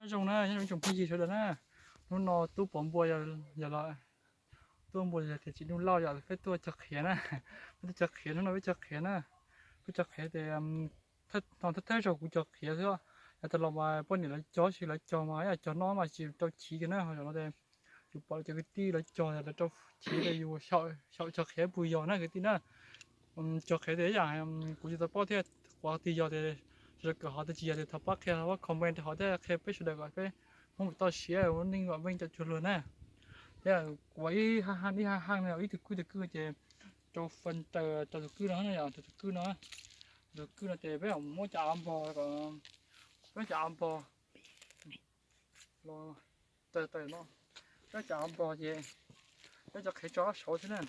Nyob zoo na, nyob zoo ib tsoom phooj ywg sawv daws na. Hnub no tub pov npua yog los, tub npua yog tias tsis Nuj Lauj yog peb tuaj cog qhiav na. Peb tuaj cog qhiav, hnub no peb cog qhiav na. Peb cog qhiav ces no thawj thawj zaug kuv cog qhiav xwb. Yav tas los mas poj niam lawv cog, sis lawv cog mas cog no mas tsis rau chiv kiag na, ho zaum no ces kuv pom lawv cov kwv tij lawv cog, lawv rau chiv ces yus xyaum cog qhiav puas yog na kwv tij na. Cog qhiav tias ib yam kuv tsis tau paub thiab, qhov twg yog tias sawv daws kawm hov, twg tsis yog tias thov pab qhia, pab comment rau hov thiab qhia peb sawv daws kom peb Hmoob tau siab ua neej kom meej cov cuag luag na. Thiab kuv ib ha ha ib ha ha no ib tug kwj tus kwj ces rau fee raws rau tus kwj no, rau tus kwj no, tus kwj no ces peb muab cov av npog, peb cov av npog los tawm tawm no, peb cov av npog ces peb cov qhiav tso sab saud xwb na.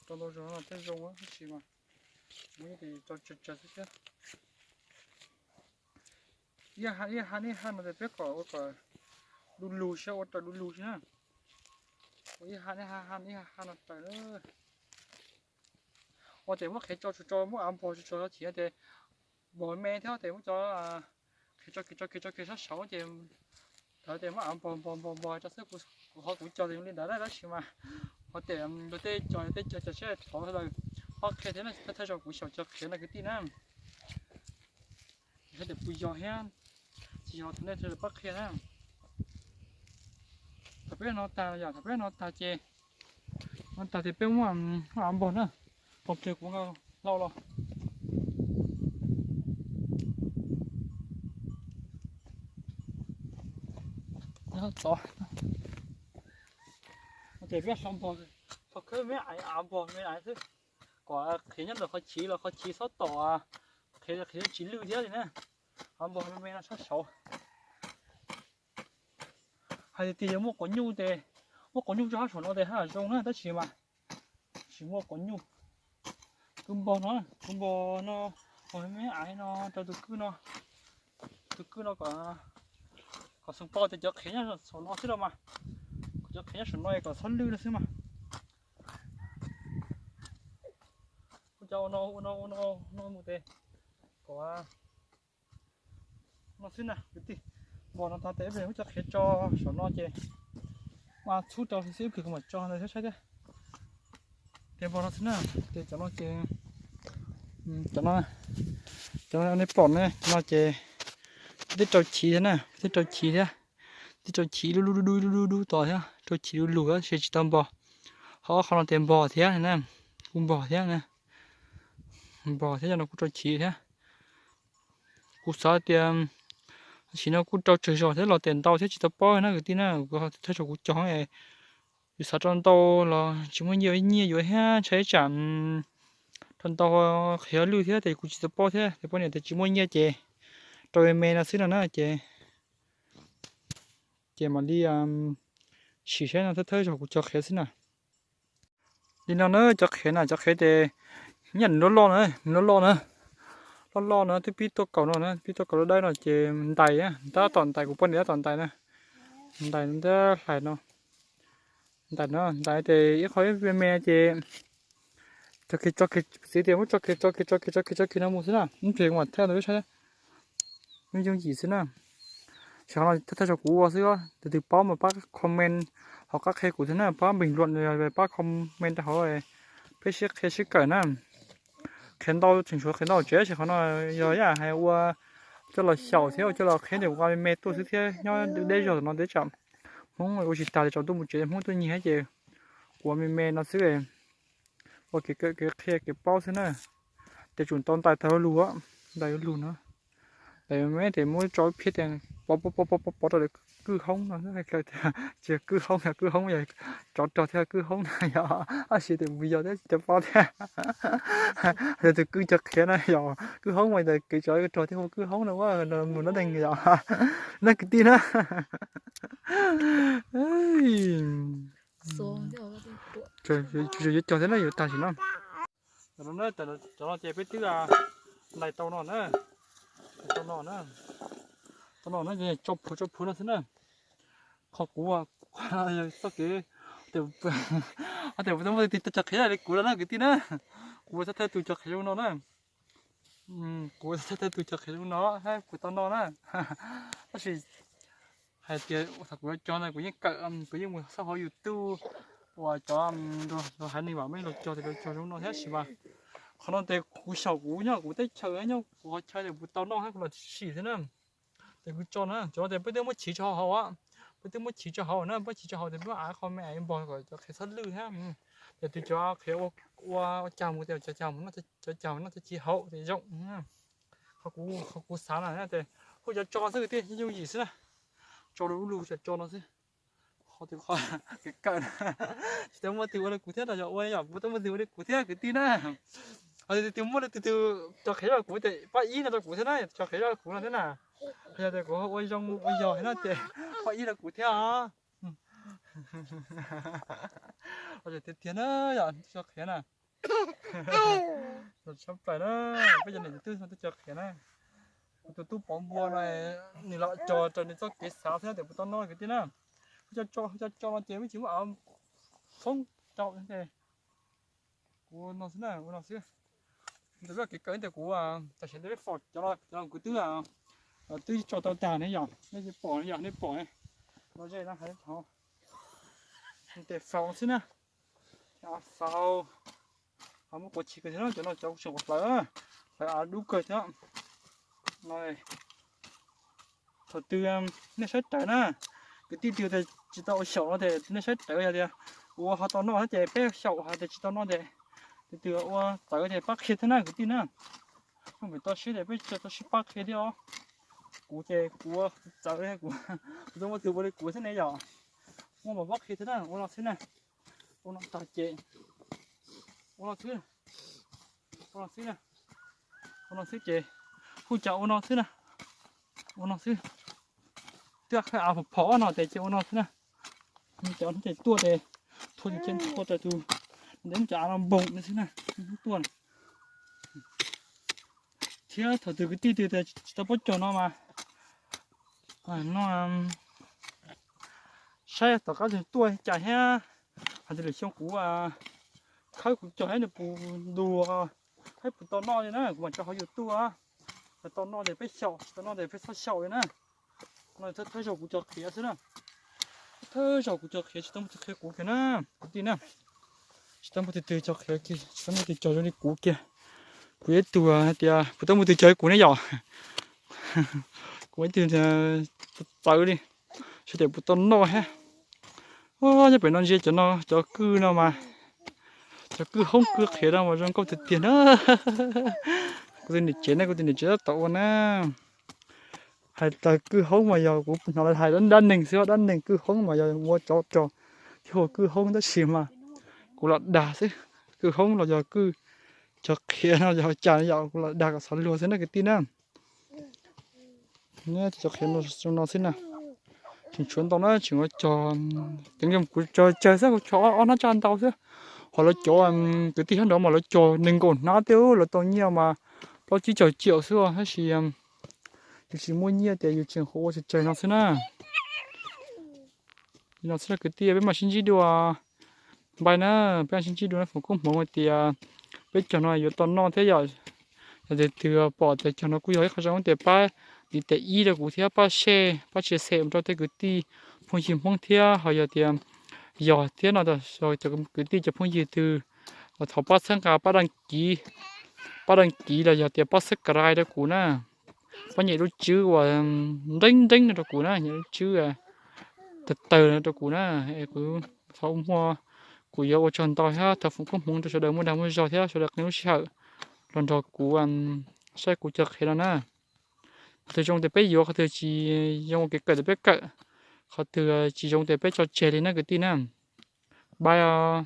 Rau ntau zaus no thiaj zoo tab sis mas muaj ib tug tso tsawg tsawg xwb thiab. Ib ha ib ha ib ha no ces peb kom ua kom du lug, saib ua raws du lug xwb na. Ua ib ha ib ha ib ha no raws. Ua ces muab qhiav tso tso, muab av npog tso tso chiv ces npog me thiab ces muab cov qhiav tso kiag tso kiag tso kiag sab saud ces thaum ces muab av npog npog npog npog tso xwb. Kuv qhov kuv cog ces zoo li ntawd tab sis mas qhov tias luag tej cog tej cog cog seb thov sawv daws pab qhia thiab na, thawj zaug kuv xyaum cog qhiav no kwv tij na. Saib tias puas yog thiab tsis yog thov nej sawv daws pab qhia na. Thaum peb no tag yom, thaum peb no tag ces, no tag ces peb muab av npog na, pog pliag kuv nqa hlau los. Tod, ces peb hlau npog, thaum khawb me av npog me av xwb, kom qhiav nyob ntawm qhov chiv los qhov chiv txhob tom, qhiav qhiav tsis lwj thiab li na. Av npog me me no sab saud. Hais tias yog muaj quav nyuj ces, muaj quav nyuj rau sab saum no ces haj zoo na tab sis mas tsis muaj quav nyuj. Kuv npog no, kuv npog no, npog me av no rau tus kwj no, tus kwj no kom, kom xeem paub tias cov qhiav nyob saum no xwb los mas, kom cov qhiav nyob saum no kom txhob lwj no xwb mas. Kuv cov ua no ua no ua no ua no mus ces kom no xwb na kwv tij. Npog no tag ces ib pliag muab cov qhiav tso saum no ces mas txhub rau xwb, ib pliag kuv mam tso ntawd saib thiab. Ces npog no xwb na, ces cov no ces, cov no, cov no nej pom ne, cov no ces twb rau chiv thiab na, twb rau chiv thiab, twb rau chiv lub lub dub dub dub dub tod thiab, rau chiv lub lug tab sis tsis tau npog. Ho ob qho no ces npog thiab na, kuj npog thiab na, npog thiab, cov no kuj rau chiv thiab. Kuv xav tias tam sim no kuj rau tsawg zog thiab los tes ntau thiab tsis tau paub na kwv tij na, thawj zaug kuv cog, yus xav rau ntau los tsis muaj nyiaj, ib nyiaj yuav thiab ntshai ib tsam rau ntau qhiav lwj thiab ces kuv tsis tau paub thiab ces poj niam tias tsis muaj nyiaj ces rau me me no xwb no na ces, ces mam li sim saib no, thawj thawj zaug kuv cog qhiav xwb na. Li no na cov qhiav na, cov qhiav ces nyiaj nws loj loj na, nws loj loj na, loj loj na, twb pib tuaj kaum no na, pib tuaj kaum lub dawb no ces ntais, tab tom ntais, kuv poj niam tab tom ntais na, ntais ntab hlais no, ntais no, ntais ces ib qho ib me me ces tso kiag tso kiag, txiv tias muab tso kiag tso kiag tso kiag tso kiag tso kiag no mus xwb na, ib pliag kuv mam thaij ntawd peb saib. Yooj yooj yim xwb na. Ces qhov no thawj zaug kuv ua xwb, tus twg paub mas pab comment hauv qab qhia kuv thiab na, pab bình luận, pab comment rau hauv, peb sib qhia sib kawm na. Qhiav ntau tseem tshuav qhiav ntau tsev, ces qhov no yog ib yam hais ua coj los xyaum thiab ua coj los qhia tias kuv ua me me tuaj xwb thiab nyob deb zog tom no tab sis Hmoob ua tsis tag ces tsaus ntuj mus tsev, Hmoob tuaj nyiag ces kuv ua me me no xwb, ua kev kawm kev qhia kev paub xwb na. Ces tsum tau ntais tag lug, ntais lug no, ntais me me ces muab tso phiab tias pov pov pov pov pov rau kwj hoob no, hais tias kwj hoob, kwj hoob yog tsov rog thiab kwj hoob na yog, tab sis tias mus yog thiab tsis tau paub thiab. Yog tus kwj cog qhiav na yog kwj hoob mas yog kev tsov rog thiab hu kwj hoob no mus no neeg yog, na kwv tij na. Tsuas yuav cog thiab na, yuav tag sim no. Cov no ces peb twb ntais tau no na, tau no na, tau no na, tso plhuav tso plhuav no xwb na. Qhov kuv txoj kev, tias muaj tus cog qhiav li kuv no na kwv tij na, kuv ua txhob thawj tus cog qhiav zoo no na. Kuv txhais tau tus cog qhiav zoo no thiab kuv tau noj na. Tab sis hais tias thaum kuv yuav cog ntawd kuv yeej kawm, kuv yeej mus xauj hauv YouTube uas cov luag haiv neeg vam meej luag cog ces luag cog zoo no thiab sis mas qhov no ces kuv xyaum kuv nyob kuv teb chaws nyob kuv qhov chaw ces kuv tau noj thiab kuv los sim thiab na. Ces kuv tso na, cov no ces peb twb muab chiv tso hauv, peb twb muab chiv tso hauv na, peb chiv tso hauv ces peb av qho me av npog kom cov qhiav txhob lwj thiab. Ces tus cov qhiav ua cas mus ces cov cas mus noj, cov cas mus noj cov chiv hauv ces zoo. Qhov kuv xav na ces hu cov tso xwb kwv tij, yooj yim xwb na. Tso lub lub cov tso no xwb. Qhov twg qhov kev kawm na, tsis tau muaj twg ua li kuv thiab los yog ua yog kuv tau muaj twg ua li kuv thiab kwv tij na. Ho tus twg muaj li tus twg cog qhiav zoj kuv ces pab ib no rau kuv thiab na, cog qhiav zoj kuv no thiab na. Yog tias kuv ua zoo ua yog no ces pab ib rau kuv thiab os. Tiag tiag na, yog cog qhiav na. Tshaj plaws na, peb cov niam tub no twb cog qhiav na. Kuv tus tub pov npua no nws los cog raws nws txoj kev xav thiab tias puas tau noj kwv tij na. Cov tso no ces peb tsis muaj av foob rau. Kuv no xwb na, ua no xwb. Ntawm peb kev kawm tias kuv tam sim ntawd peb faus cov no, cov no kuv twb twb tso tau tag ne yom, nej pom ne yom, nej pom ne. No ze no hais thaum tes faus xwb na. Faus, ho muab quav chis kawg thiab cov no cov kuv tseem quav hlawv, hlawv av dub kawg thiab. No thaum twg nej saib rawv na, kwv tij twg tsis tau ua xyaum no ces nej saib rawv yog tias kuv ua ho tau noj thiab ces peb xyaum, hos tias tsis tau noj ces tus twg ua txawv ces pab qhia thiab na kwv tij na. Peb toj siab ces peb toj siab pab qhia thiab os. Kuv ces kuv txawv, kuv tau muaj tus ua li kuv thiab ne yom. Muaj mas pab qhia thiab na, ua no xwb na. Ua no tag ces ua no xwb, ua no xwb na, ua no xwb ces hu cas ua no xwb na, ua no xwb. Twb qhib av phom phom no ces ces ua no xwb na. Cov hnub ces tuaj ces thua ces thua rau tus ntev cov av no npoog no xwb na, hnub tuaj. Thiab thaum twg kwv tij twg tsis tau paub cog no mas no saib tom qab twg tuaj cas thiab. Hais tias lwm xyoo kuv khawb kuv cog thiab nws puas ntuag, thiab puas tau noj li na, kuv mam tso hauv YouTube. Yog tau noj ces peb xyaum, tsis tau noj ces peb txhob xyaum li na. No thawj zaug kuv cog qhiav xwb na. Thawj zaug kuv cog qhiav tsis tau muaj tus qhia kuv kiag na, kwv tij na. Tsis tau muaj tus twg cog qhiav kiag, tsis tau muaj tus cog zoo li kuv kiag. Kuv yog ib tug hais tias kuv tau muaj tus cog li kuv ne yom. Kuv ib tug txawv li, sawv daws puas tau noj thiab. Nyob pem no ntsia cov no, cov kwj no mas, cov kwj hoob kwj qhiav no mas zoo nkauj tiag tiag na. Kuv tus niam tsev na, kuv tus niam tsev tab tom ua na. Hais txog kwj hoob mas yog kuv hnov lawv hais dab neeg xwb, dab neeg kwj hoob mas yog ua tsov rog thiab ua kwj hoob tab sis mas kuv los dag xwb. Kwj hoob los yog kwj, cov qhiav no yog cas yom, kuv los dag kom xav luag xwb na kwv tij na. Cov qhiav no xwb na. Tseem tshuav ntau na, tseem ua cog, kuv cog tsawg xwb, kuv cog ob hnab tsaj ntau xwb. Ho lawv cov kwv tij sab nraud mas lawv cog nees nkaum hnab thiab lawv tau nyiaj mas plaub tsib caug ciam xwb tab sis yus tsis muaj nyiaj tias yus tseem ua tsawg tsawg no xwb na. Li no xwb na kwv tij, peb mam sib ntsib dua. Npaj na, peb mam sib ntsib dua na, foom koob hmoov hais tias peb cog no yuav tau noj thiab yom. Yog tias twg pom tias cog no kuj yog ib qho zoo tias pab nias ib rau kuv thiab pab share pab share mus rau tej kwv tij phooj ywg Hmoob thiab ho yog tias yog thiab no, cov kwv tij cov phooj ywg twg thov pab txhawb nqa pab đăng ký, pab đăng ký los yog tias pab subscribe rau kuv na. Pab nyem lub tswb uas nreeb nreeb no rau kuv na, nyem lub tswb tawg tawg no rau kuv na. Kuv thov ua muag, kuv yuav ua tsaug ntau thiab thov foom koob hmoov rau sawv daws muaj dag muaj zog thiab sawv daws qee lub sij hawm los nrog kuv saib kuv cog qhiav no na. Qhov twg zoo ces peb yuav, qhov twg tsis zoo ua kev kawm ces peb kawm, qhov twg tsis zoo ces peb tso tseg li na kwv tij na. Bye os.